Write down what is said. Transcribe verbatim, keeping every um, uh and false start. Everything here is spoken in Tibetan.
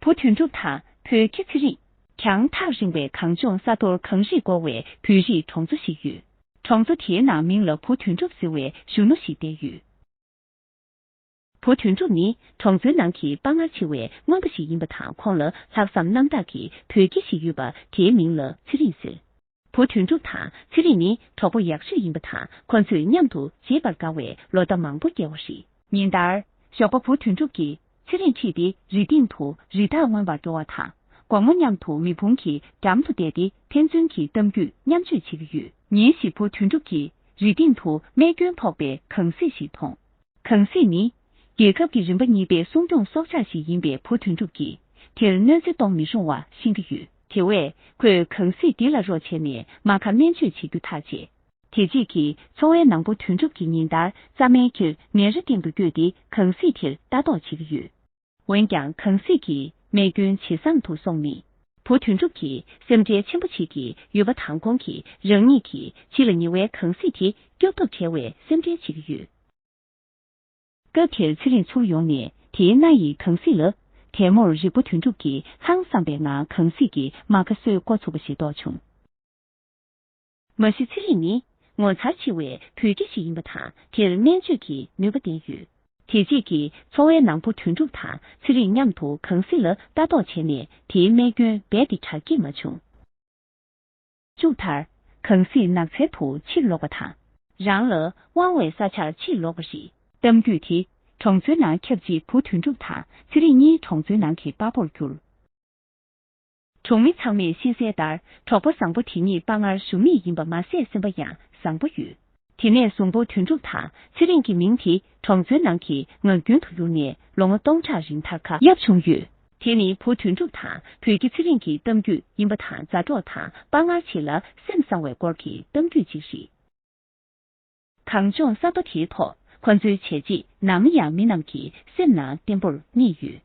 བུ་དོན་གྲུབ་དང་བོད་ཁྱི་ཚེ་རིང་། གྱང་ཐག་རིང་བའི་གངས་ལྗོངས་ས་མཐོར་གངས་རིས་བསྐོར་བའི་བོད་རིགས་གྲོང་ཚོ་ཞིག་ཡོད། གྲོང་ཚོ་དེའི་ནང་མིང་ལ་བུ་དོན་གྲུབ་ཟེར་བའི་གཞོན་ནུ་ཞིག་བསྡད་ཡོད། བུ་དོན་གྲུབ་ནི་གྲོང་ཚོའི་ནང་གི་དཔའ་ངར་ཆེ་བའི་རྔོན་པ་ཞིག་ཡིན་པ་དང་། ཁོང་ལ་ལྷག་བསམ་རྣམ་དག་གི་བོད་ཁྱི་ཞིག་ཡོད་པ། དེའི་མིང་ལ་ཚེ་རིང་ཟེར། བུ་དོན་གྲུབ་དང་ཚེ་རིང་ནི་གྲོགས་པོ་ཡག་ཤོས་ཡིན་པ་དང་། ཁོ་ཚོས་མཉམ་དུ་བརྗེད་པར་དཀའ་བའི་ལོ་ཟླ་མང་པོ་བསྐྱལ་བ་རེད། ཉིན་ལྟར། ཞོགས་པ་བུ་དོན་གྲུབ་ཀྱིས་ཚེ་རིང་ཁྲིད་དེ་རི་སྟེང་དུ་རི་དྭགས་རྔོན་པར་འགྲོ་བ་དང་། དགོང་མོ་མཉམ་དུ་མེ་ཕུང་གི་འགྲམ་དུ་བསྡད་དེ་ཕན་ཚུན་གྱི་གཏམ་རྒྱུད་མཉམ་སྤྱོད་བྱེད་ཀྱི་ཡོད། ཉིན་ཞིག་བུ་དོན་གྲུབ་ཀྱིས་རི་སྟེང་དུ་རྨས་སྐྱོན་ཕོག་པའི་གངས་གཟིག་ཞིག་མཐོང་། གངས་གཟིག་ནི། རྒྱལ་ཁབ་ཀྱི་རིམ་པ་གཉིས་པའི་སྲུང་སྐྱོང་སྲོག་ཆགས་ཤིག་ཡིན་པས། བུ་དོན་གྲུབ་ཀྱིས་དེར་གནོད་འཚེ་གཏོང་མི་རུང་བ་ཤེས་ཀྱི་ཡོད། དེ་བས་ཁོས་གངས་གཟིག་འདི་ལ་རོགས་བྱས་ནས་རྨ་ཁ་སྨན་བཅོས་བྱེད་རྒྱུ་ཐག་བཅད། དེ་རྗེས་ཀྱི་འཚོ་བའི་ནང་བུ་དོན་གྲུབ་ཀྱིས་ཉིན་ལྟར་རྩྭ་སྨན་འཁྱེར་ནས་རི་སྟེང་དུ་བསྐྱོད་དེ་གངས་གཟིག་དེར་ལྟ་རྟོག་བྱེད་ཀྱི་ཡོད། འོན་ཀྱང་། གངས་གཟིག་གི་རྨས་སྐྱོན་ཇེ་བཟང་དུ་སོང་ནས། བུ་དོན་གྲུབ་ཀྱིས་སེམས་ཁྲལ་ཆེན་པོ་བྱེད་ཀྱི་ཡོད་པ་དང་། ཁོང་གིས་རང་ཉིད་ཀྱིས་ཕྱི་ལ་ཉེ་བའི་གངས་གཟིག་དེ་སྐྱོབ་ཐབས་བྲལ་བའི་སེམས་ཁྲལ་བྱེད་ཀྱི་ཡོད། སྐབས་དེར་ཚེ་རིང་ཚུར་ཡོང་ནས་དེའི་སྣ་ཡི་གངས་གཟིག་ལ། དལ་མོར་རིག་པ་དོན་གྲུབ་ཀྱིས་ལྷང་བསམ་པའི་ངང་གངས་གཟིག་གི་རྨ་ཁ་གསོས་འགོ་ཚུགས་པ་ཞིག་རྟོགས་བྱུང་། མ་གཞི་ཚེ་རིང་ནི་ངོ་མཚར་ཆེ་བའི་བོད་ཁྱི་ཞིག་ཡིན་པ་དང་། དེར་སྨན་བཅོས་ཀྱི་ནུས་པ་ལྡན་ཡོད། དེ་རྗེས་ཀྱི་འཚོ་བའི་ནང་བུ་དོན་གྲུབ་དང་ཚེ་རིང་མཉམ་དུ་གངས་གཟིག་ལ་ལྟ་རྟོག་བྱས་ནས་དེའི་རྨས་སྐྱོན་རྦད་དེ་དྲག་སྐྱེད་མ་བྱུང་། མཇུག་མཐར། གངས་གཟིག་ནགས་ཚལ་དུ་ཕྱིར་ལོག་པ་དང་། རང་ལ་དབང་བའི་ས་ཆར་ཕྱིར་ལོག་པ་རེད། གཏམ་རྒྱུད་དེ་གྲོང་ཚོའི་ནང་ཁྱབ་རྗེས་བུ་དོན་གྲུབ་དང་ཚེ་རིང་གཉིས་གྲོང་ཚོའི་ནང་གི་དཔའ་བོར་གྱུར། གྲོང་མི་ཚང་མས་ཤེས་གསལ་ལྟར། གྲོགས་པོ་བཟང་པོ་དེ་གཉིས་དཔའ་ངར་གཞོམ་མེད་ཡིན་པ་མ་ཟད། སེམས་པ་ཡང་བཟང་པོ་ཡོད། དེ་ནས་བཟུང་བུ་དོན་གྲུབ་དང་ཚེ་རིང་གི་མིང་དེ་གྲོང་ཚོའི་ནང་གི་ངག་རྒྱུན་དུ་གྱུར་ནས་ལོ་ངོ་སྟོང་ཕྲག་རིང་མཐར་ཁ་ཡབ་བྱུང་ཡོད། དེ་ནི་བུ་དོན་གྲུབ་དང་བོད་ཁྱི་ཚེ་རིང་གི་གཏམ་རྒྱུད་ཡིན་པ་དང་། མཛའ་གྲོགས་དང་དཔའ་ངར་ཆེ་ལ་སེམས་བཟང་བའི་སྐོར་གྱི་གཏམ་རྒྱུད་ཅིག་རེད། གངས་ལྗོངས་ས་མཐོ་དེའི་ཐོག་ཁོ་ཚོའི་བྱས་རྗེས་ནམ་ཡང་མི་རྣམས་ཀྱི་སེམས་ནང་བརྟན་པོར་གནས་ཡོད།